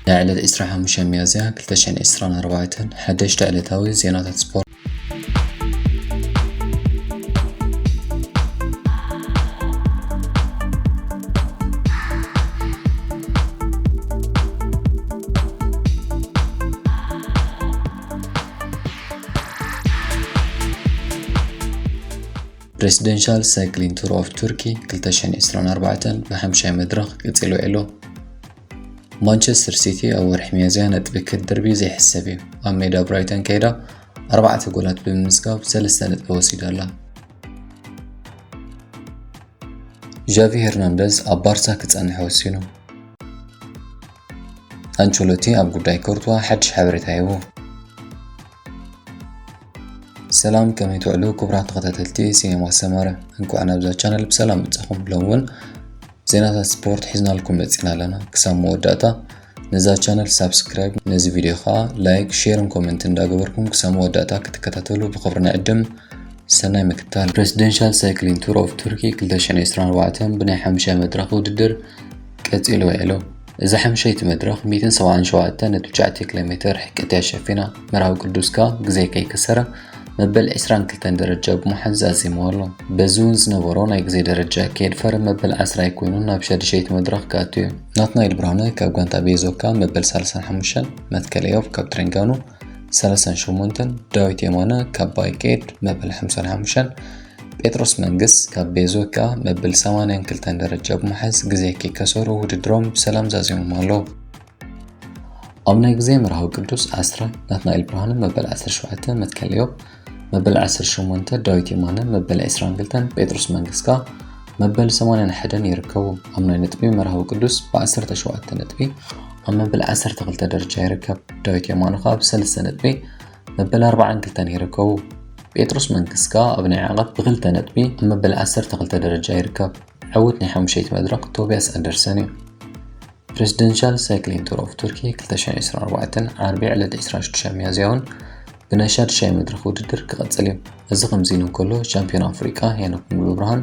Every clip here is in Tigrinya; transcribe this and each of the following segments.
ናይ ዕለት ዕስራን ሓሙሽተን ሚያዝያ ክልተ ሽሕን ዕስራን ኣርባዕተን ሓደሽተ ዕለታዊ ዜናታት ስፖርት። ፕሬዚደንሻል ሳይክሊን ቱር ኦፍ ቱርኪ ክልተ ሽሕን ዕስራን ኣርባዕተን ብሓምሻይ መድረኽ ቀጺሉ ውዒሉ። ማንቸስተር ሲቲ ኣብ ወርሒ ሚያዝያ ነጥቢ ክትድርቢ ዘይሕሰብ እዩ። ኣብ ሜዳ ብራይተን ከይዳ ኣርባዕተ ጎላት ብምምዝጋብ ሰለስተ ነጥቢ ወሲዳ ኣላ። ዣቪ ሄርናንደዝ ኣብ ባርሳ ክጸንሕ ወሲኑ። ኣንቸሎቲ ኣብ ጉዳይ ኮርትዋ ሓድሽ ሓበሬታ ሂቡ። ሰላም፣ ከመይ ትውዕሉ ክቡራት ተኸታተልቲ ሲኔማ ሰመረ? እንኳዕ ናብዛ ቻነል ብሰላም መጻኹም። ሎም እውን ዜናታት ስፖርት ሒዝናልኩም መጺና ኣለና። ክሳብ መወዳእታ ነዛ ቻነል ሳብስክራይብ፣ ነዚ ቪድዮ ኸኣ ላይክ፣ ሼርን ኮመንት እንዳገበርኩም ክሳብ መወዳእታ ክትከታተሉ ብኽብሪ ንዕድም። ሰናይ ምክትታል። ፕሬዚደንሻል ሳይክሊን ቱር ኦፍ ቱርኪ ክልተ ሽሕን ዕስራን ኣርባዕተን ብናይ ሓምሻይ መድረኽ ውድድር ቀጺሉ ውዒሉ። እዚ ሓምሻይቲ መድረኽ ሚእትን ሰብዓን ሸውዓተን ነጥቢ ትሽዓተ ኪሎ ሜተር ርሕቀት እያ ሸፊና። መርሃዊ ቅዱስ ከኣ ግዜ ከይከሰረ መበል ዕስራን ክልተን ደረጃ ብምሓዝ ዛዚምዎ ኣሎ። በዚ እውን ዝነበሮ ናይ ግዜ ደረጃ ከየድፈረ መበል ዓስራይ ኮይኑ ናብ ሻድሸይቲ መድረኽ ክኣቱ እዩ። ናትናኤል ብርሃነ ካብ ጋንታ ቤዞካ መበል ሰላሳን ሓሙሽተን፣ መትከል እዮብ ካብ ትሬንጋኑ ሰላሳን ሸሞንተን፣ ዳዊት የማነ ካብ ባይኬድ መበል ሓምሳን ሓሙሽተን፣ ጴጥሮስ መንግስ ካብ ቤዞካ መበል ሰማንያን ክልተን ደረጃ ብምሓዝ ግዜ ከይከሰሩ ውድድሮም ብሰላም ዛዚሞም ኣለዉ። ኣብ ናይ ግዜ መርሃዊ ቅዱስ ዓስራ ናትናኤል ብርሃነ መበል ዓሰርተ ሸውዓተ፣ መትከል እዮብ መበል ዓሰርተ ሸሞንተ፣ ዳዊት የማነ መበል ዕስራን ክልተን፣ ጴጥሮስ መንግስ ከኣ መበል ሰማንያን ሓደን ይርከቡ። ኣብ ናይ ነጥቢ መርሃዊ ቅዱስ ብዓሰርተ ሸውዓተ ነጥቢ ኣብ መበል ዓሰርተ ክልተ ደረጃ ይርከብ። ዳዊት የማነ ከኣ ብሰለስተ ነጥቢ መበል ኣርባዓን ክልተን ይርከቡ። ጴጥሮስ መንግስ ከኣ ኣብ ናይ ዓቐብ ብክልተ ነጥቢ ኣብ መበል ዓሰርተ ክልተ ደረጃ ይርከብ። ዕዉት ናይ ሓሙሽተይቲ መድረኽ ቶቢያስ ኣንደርሰን እዩ። ፕሬዚደንሻል ሳይክሊን ቱር ኦፍ ቱርኪ ክልተ ሽሕን ዕስራን ኣርባዕተን ዓርቢ ዕለት ዕስራን ሽዱሽተን ሚያዝያ እውን ብናይ ሻድሻይ መድረኽ ውድድር ክቐጽል እዩ። እዚ ከምዚ ኢሉ እንከሎ፣ ሻምፒዮን ኣፍሪቃ ሄኖክ ሙሉብርሃን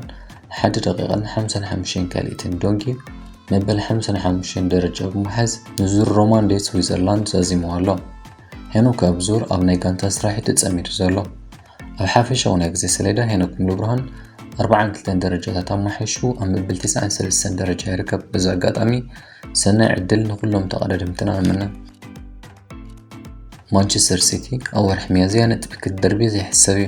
ሓደ ደቂቕን ሓምሳን ሓሙሽተን ካልኢትን ዶንጊ መበል ሓምሳን ሓሙሽተን ደረጃ ብምሓዝ ንዙር ሮማን ዴት ስዊዘርላንድ ዛዚምዎ ኣሎ። ሄኖክ ኣብ ዙር ኣብ ናይ ጋንታ ስራሕ እዩ ተጸሚዱ ዘሎ። ኣብ ሓፈሻዊ ናይ ግዜ ሰሌዳ ሄኖክ ሙሉብርሃን ኣርባዓን ክልተን ደረጃታት ኣማሒሹ ኣብ መበል ተስዓን ሰለስተን ደረጃ ይርከብ። በዚ ኣጋጣሚ ሰናይ ዕድል ንኹሎም ተቐዳደምትና ንምነ። ማንቸስተር ሲቲ ኣብ ወርሒ ሚያዝያ ነጥቢ ክትድርቢ ዘይሕሰብ እዩ።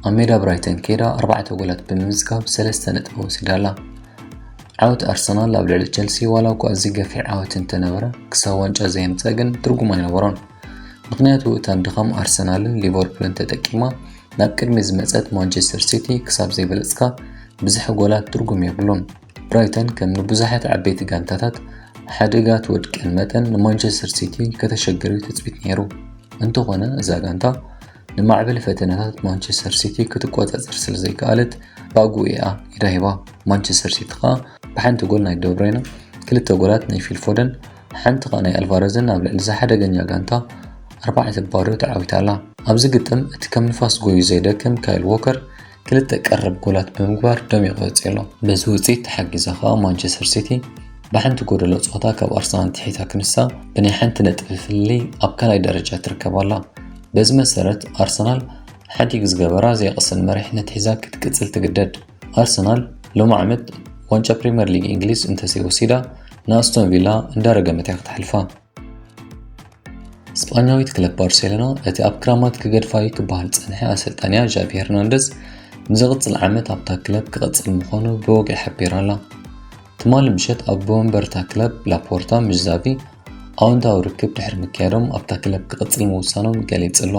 ኣብ ሜዳ ብራይተን ከይዳ ኣርባዕተ ጎላት ብምምዝጋብ ሰለስተ ነጥቢ ወሲዳ ኣላ። ዓወት ኣርሰናል ኣብ ልዕሊ ቸልሲ ዋላ እኳ ኣዝዩ ገፊሕ ዓወት እንተነበረ፣ ክሳብ ዋንጫ ዘየምጽእ ግን ትርጉም ኣይነበሮን። ምኽንያቱ እታ ድኻም ኣርሰናልን ሊቨርፑልን ተጠቂማ ናብ ቅድሚት ዝመጸት ማንቸስተር ሲቲ ክሳብ ዘይበለጽካ ብዝሒ ጎላት ትርጉም የብሉን። ብራይተን ከም ንብዙሓት ዓበይቲ ጋንታታት ሓደጋ ትወድቀን መጠን ንማንቸስተር ሲቲ ከተሸግር እዩ ትጽቢት ነይሩ። እንተኾነ እዛ ጋንታ ንማዕበል ፈተነታት ማንቸስተር ሲቲ ክትቆጻጸር ስለ ዘይከኣለት ብኣግኡ እያ ኢዳ ሂባ። ማንቸስተር ሲቲ ከኣ ብሓንቲ ጎል ናይ ደብሮይነ፣ ክልተ ጎላት ናይ ፊል ፎደን ሓንቲ ከኣ ናይ ኣልቫረዝን ኣብ ልዕሊ እዛ ሓደገኛ ጋንታ ኣርባዕተ ባዶ ተዓዊታ ኣላ። ኣብዚ ግጥም እቲ ከም ንፋስ ጎዩ ዘይደክም ካይል ዎከር ክልተ ቀረብ ጎላት ብምግባር ደሚቑ ወጺኡ ኣሎ። በዚ ውጽኢት ተሓጊዛ ከኣ ማንቸስተር ሲቲ ብሓንቲ ጎደሎ ጸወታ ካብ ኣርሰናል ትሒታ ክንሳ ብናይ ሓንቲ ነጥቢ ፍልልይ ኣብ ካልኣይ ደረጃ ትርከብ ኣላ። በዚ መሰረት ኣርሰናል ሓዲግ ዝገበራ ዘይቕሰን መሪሕነት ሒዛ ክትቅጽል ትግደድ። ኣርሰናል ሎሚ ዓመት ዋንጫ ፕሪምየር ሊግ እንግሊዝ እንተዘይወሲዳ ንኣስቶን ቪላ እንዳረገመት እያ ክትሓልፋ። ስጳኛዊት ክለብ ባርሴሎና እቲ ኣብ ክራማት ክገድፋ እዩ ክበሃል ዝጸንሐ ኣሰልጣንያ ዣቪ ሄርናንደዝ ንዝቕጽል ዓመት ኣብታ ክለብ ክቐጽል ምዃኑ ብወግዒ ሓቢራ ኣላ። ትማሊ ምሸት ኣቦ መንበርታ ክለብ ላፖርታ ምስ ዛቪ ኣወንታዊ ርክብ ድሕሪ ምክያዶም ኣብታ ክለብ ክቕጽል ምውሳኖም ገሊጹ ኣሎ።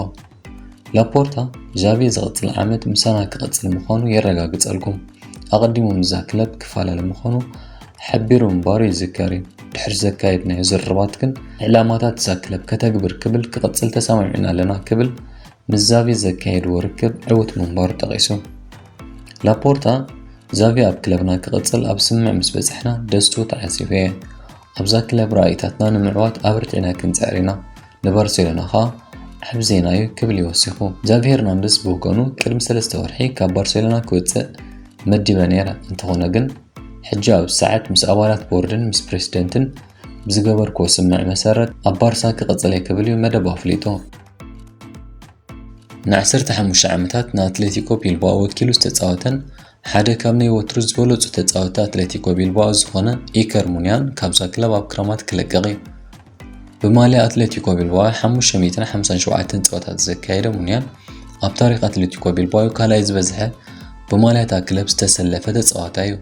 ላፖርታ ዣቪ ዝቕጽል ዓመት ምሳና ክቐጽል ምዃኑ የረጋግጸልኩም፣ ኣቐዲሙ ምስዛ ክለብ ክፈላለ ምዃኑ ሓቢሩ ምንባሩ ይዝከር እዩ። ድሕሪ ዘካየድናዮ ዝርርባት ግን ዕላማታት እዛ ክለብ ከተግብር ክብል ክቕጽል ተሰማሚዕና ኣለና ክብል ምስ ዛቪ ዘካየድዎ ርክብ ዕዉት ምንባሩ ጠቒሱ። ላፖርታ ዛቪ ኣብ ክለብና ክቕጽል ኣብ ስምምዕ ምስ በጻሕና ደስትኡ ተዓዚበ እየ። ኣብዛ ክለብ ራእይታትና ንምዕዋት ኣበርቲዕና ክንጽዕር ኢና፣ ንባርሴሎና ከኣ ዓቢ ዜና እዩ ክብል እዩ ወሲኹ። ዛቪ ሄርናንደዝ ብወገኑ ቅድሚ ሰለስተ ወርሒ ካብ ባርሴሎና ክወጽእ መዲበ ነይረ፣ እንተኾነ ግን ሕጂ ኣብ ሰዓት ምስ ኣባላት ቦርድን ምስ ፕሬዝደንትን ብዝገበርክዎ ስምምዕ መሰረት ኣብ ባርሳ ክቕጽል እየ ክብል እዩ መደቡ ኣፍሊጡ። ን15 ዓመታት ንኣትሌቲኮ ቢልባኦ ወኪሉ ዝተጻወተን ሓደ ካብ ናይ ወትሩ ዝበለጹ ተጻወትቲ ኣትሌቲኮ ቢልባኦ ዝኾነ ኢከር ሙንያን ካብዛ ክለብ ኣብ ክረማት ክለቅቕ እዩ። ብማልያ ኣትሌቲኮ ቢልባኦ ሓሙሽተ ሚእትን ሓምሳን ሸውዓተን ጸወታት ዘካየደ ሙንያን ኣብ ታሪኽ ኣትሌቲኮ ቢልባኦ ካልኣይ ዝበዝሐ ብማልያ እታ ክለብ ዝተሰለፈ ተጻዋታይ እዩ።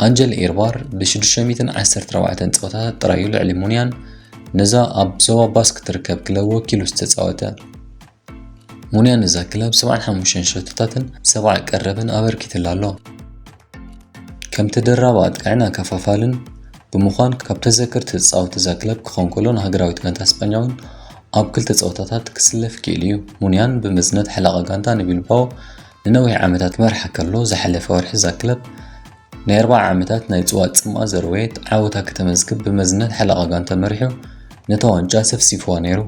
ኣንጀል ኢርባር ብ614 ጸወታታት ጥራዩ ልዕሊ ሙንያን ነዛ ኣብ ዞባ ባስክ ትርከብ ክለብ ወኪሉ ዝተጻወተ። ሙንያን ነዛ ክለብ 75 ሸቶታትን 70 ቀረብን ኣበርኪትላ ኣሎ። ከም ተደራቢ ኣጥቃዕን ኣከፋፋልን ብምዃን ካብ ተዘከርቲ ተጻወቲ እዛ ክለብ ክኾን ከሎ ንሃገራዊት ጋንታ ስጳኛ እውን ኣብ ክልተ ጸወታታት ክስለፍ ክኢሉ እዩ። ሙንያን ብመዝነት ሓለቓ ጋንታ ንቢልባኦ ንነዊሕ ዓመታት ክመርሓ ከሎ ዝሓለፈ ወርሒ እዛ ክለብ ናይ ኣርባዓ ዓመታት ናይ ጽዋእ ጽምኣ ዘርወየት ዓወታ ከተመዝግብ ብመዝነት ሓለቓ ጋንታ መሪሑ ነታ ዋንጫ ሰፍሲፍዋ ነይሩ።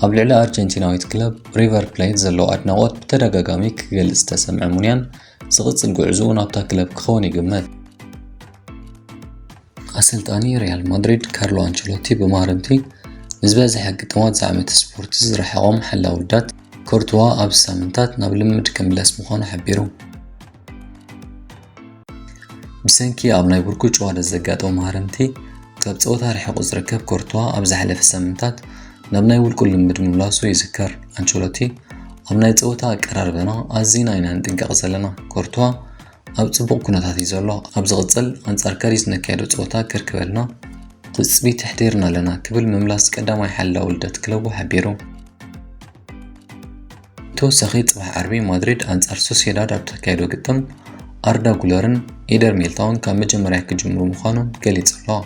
ኣብ ልዕሊ ኣርጀንቲናዊት ክለብ ሪቨር ፕሌት ዘለዎ ኣድናቖት ብተደጋጋሚ ክገልጽ ዝተሰምዐ ሙንያን ዝቕጽል ጉዕዞኡ ናብታ ክለብ ክኸውን ይግመት። ኣሰልጣኒ ሪያል ማድሪድ ካርሎ ኣንቸሎቲ ብማህረምቲ ንዝበዝሐ ግጥማት ዝዓመተ ስፖርቲ ዝረሓቖም ሓላዊ ውዳት ኮርቱዋ ኣብዚ ሳምንታት ናብ ልምምድ ክምለስ ምዃኑ ሓቢሩ። ብሰንኪ ኣብ ናይ ብርኩ ጭዋዳ ዘጋጠሙ ማህረምቲ ካብ ጸወታ ርሒቑ ዝርከብ ኮርቱዋ ኣብ ዝሓለፈ ሳምንታት ናብ ናይ ውልቁ ልምምድ ምምላሱ ይዝከር። ኣንቸሎቲ ኣብ ናይ ጸወታ ኣቀራርባና ኣዚና ኢና ንጥንቀቕ ዘለና። ኮርቱዋ ኣብ ጽቡቕ ኩነታት እዩ ዘሎ። ኣብ ዝቕጽል ኣንጻር ካዲዝ ነካየዶ ጸወታ ከርክበልና ትጽቢት ኣሕዲርና ኣለና ክብል ምምላስ ቀዳማይ ሓላዊ ውዳት ክለቡ ሓቢሩ። ብተወሳኺ ጽባሕ ዓርቢ ማድሪድ ኣንጻር ሶሴዳድ ኣብ ተካየዶ ግጥም ኣርዳ ጉለርን ኢደር ሚልታውን ካብ መጀመርያ ክጅምሩ ምዃኖም ገሊጹ ኣሎ።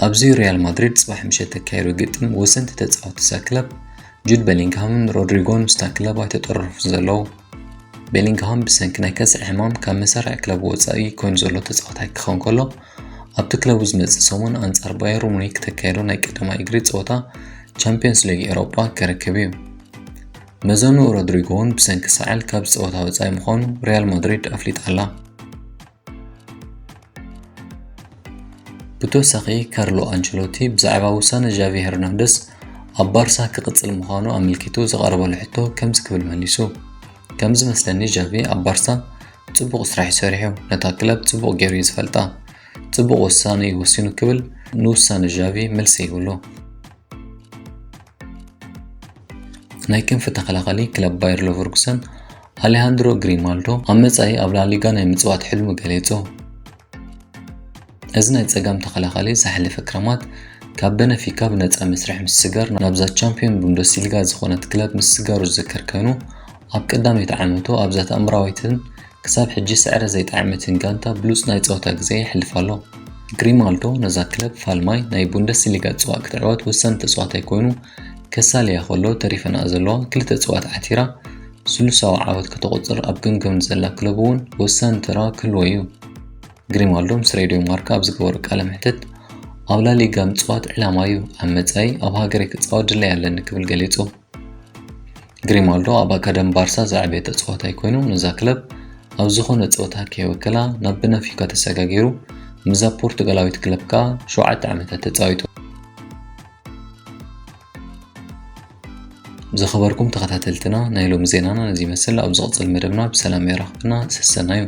ኣብዚ ሪያል ማድሪድ ጽባሕ ምሸት ተካየዶ ግጥም ወሰንቲ ተጻወቲ እዛ ክለብ ጁድ ቤሊንግሃምን ሮድሪጎን ምስታ ክለብ ኣይተጠረፉ ዘለዉ። ቤሊንግሃም ብሰንኪ ናይ ከስዒ ሕማም ካብ መሳርዕ ክለብ ወጻኢ ኮይኑ ዘሎ ተጻዋታይ ክኸውን ከሎ ኣብቲ ክለቡ ዝመጽእ ሰሙን ኣንጻር ባየር ሙኒክ ተካየዶ ናይ ቀዳማይ እግሪ ጸወታ ቻምፒየንስ ሊግ ኤሮጳ ክረክብ እዩ። መዘኑ ሮድሪጎ እውን ብሰንኪ ሰዓል ካብ ጸወታ ወጻኢ ምዃኑ ሪያል ማድሪድ ኣፍሊጣ ኣላ። ብተወሳኺ ካርሎ ኣንቸሎቲ ብዛዕባ ውሳነ ዣቪ ሄርናንደስ ኣብ ባርሳ ክቕጽል ምዃኑ ኣመልኪቱ ዝቐረበሉ ሕቶ ከምዚ ክብል መሊሱ፣ ከም ዝመስለኒ ዣቪ ኣብ ባርሳ ጽቡቕ ስራሕ እዩ ሰሪሑ፣ ነታ ክለብ ጽቡቕ ገይሩ እዩ ዝፈልጣ፣ ጽቡቕ ውሳነ እዩ ወሲኑ ክብል ንውሳነ ዣቪ መልሲ ይብሉ። ናይ ክንፊ ተኸላኻሊ ክለብ ባየር ሌቨርኩሰን ኣሌሃንድሮ ግሪማልዶ ኣብ መጻኢ ኣብ ላሊጋ ናይ ምጽዋት ሕልሙ ገሊጹ። እዚ ናይ ጸጋም ተኸላኻሊ ዝሓለፈ ክረማት ካብ በነፊካ ብነጻ መስርሕ ምስጋር ናብዛ ቻምፒዮን ቡንደስሊጋ ዝኾነት ክለብ ምስጋሩ ዝዝከር ኮይኑ፣ ኣብ ቀዳመይቲ ዓመቱ ኣብዛ ተኣምራዊትን ክሳብ ሕጂ ስዕረ ዘይጠዓመትን ጋንታ ብሉጽ ናይ ጸወታ ግዜ የሕልፍ ኣሎ። ግሪማልዶ ነዛ ክለብ ፋልማይ ናይ ቡንደስሊጋ ጽዋእ ክትዕወት ወሳኒ ተጻዋታይ ኮይኑ ከሳልያ ከሎ፣ ተሪፈናኣ ዘለዋ ክልተ ጽዋት ዓቲራ ስሉሳዊ ዓወት ከተቑጽር ኣብ ገምገም ዘላ ክለብ እውን ወሳኒ ተራ ክህልዎ እዩ። ግሪማልዶ ምስ ሬድዮ ማርካ ኣብ ዝገበሮ ቃለ መሕትት፣ ኣብ ላሊጋ ምጽዋት ዕላማ እዩ፣ ኣብ መጻኢ ኣብ ሃገረይ ክጻወት ድላይ ኣለኒ ክብል ገሊጹ። ግሪማልዶ ኣብ ኣካዳሚ ባርሳ ዝዓበየ ተጻዋታይ ኮይኑ፣ ነዛ ክለብ ኣብ ዝኾነ ጸወታ ከይወከላ ናብ በነፊካ ተሰጋጊሩ፣ ምስዛ ፖርቱጋላዊት ክለብ ከኣ ሸውዓተ ዓመታት ተጻዊቱ። ዝኸበርኩም ተኸታተልትና፣ ናይ ሎሚ ዜናና ነዚ ይመስል። ኣብ ዝቕጽል መደብና ብሰላም የራኽበና። ሰሰናዩ።